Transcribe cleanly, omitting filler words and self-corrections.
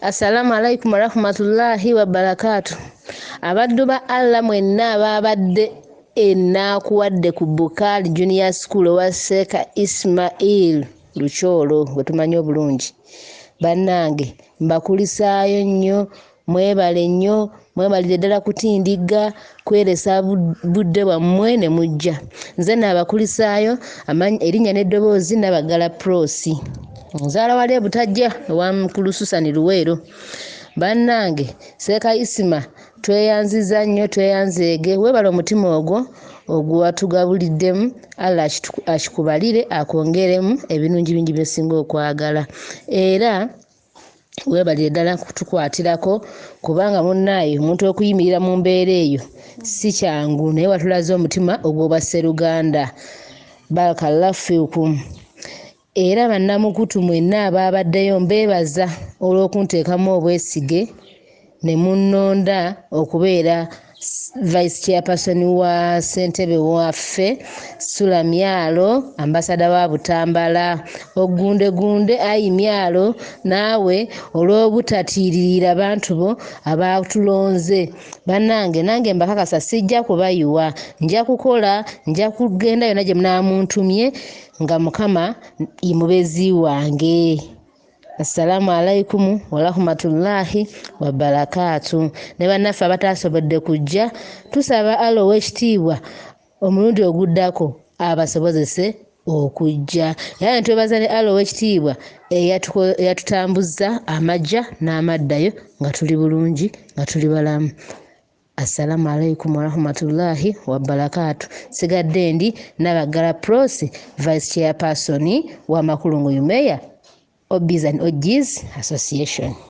Assalamu alaikum warahmatullahi wabarakaatu. Abaddu ba Allah mwenna abaabadde enaakuwadde ku Bukaali Junior School owa Seeka Ismail Lukyolo gwe tumanyi obulungi. Bannange mbakulisaayo nnyo, mwebale nnyo, mwebalire ddala kutindigga kweresa budde bwammwe ne mujja. Nze naabakulisaayo erinnya n'eddoboozi Nabagala Prosi. Nzaala wali e Butajja ewa Mukulu Susan Luweero. Bannange Seeka Isima tweyanziza nnyo, tweyanzeege, weebale omutima ogwo ogwatugabuliddemu. Allah akikubalire akwongeremu ebirungi bingi by'osinga okwagala. Era weebalire ddala kutukwatirako kubanga munnaaye omuntu okuyimirira mu mbeera eyo si kyangu, naye watulaze omutima ogw'obwasseruganda. Barakallahu fiikum. Era bannamukutu mwenna abaabaddeyo mbeebaza olw'okunteekamu obwesige ne munnonda okubeera vice chairperson wa ssentebe waffe Sula Myalo, ambasada wa Butambala. Ogundegunde ayi Myalo, naawe olw'obutatiiririra bantu bo abaatulonze. Bannange nange mbakakasa sijja kubayiwa, nja kukola, nja kugenda yonna gye munaamuntumye nga Mukama ye mubeezi wange. Assalaamu alaikum warahmatullahi wabarakaatu. Ne bannaffe abataasobodde kujja, tusaba Allah ow'ekitiibwa omulundi oguddako abasobozese okujja. Era ne twebaza ne Allah ow'ekitiibwa eyatutambuzza amajja n'amaddayo nga tuli bulungi, nga tuli balamu. Assalaamu alaikum warahmatullahi wabarakaatu. Sigadde ndi Nabagala Prosi, vice chairperson wa Makulungu Umeya OBs and OGs Association.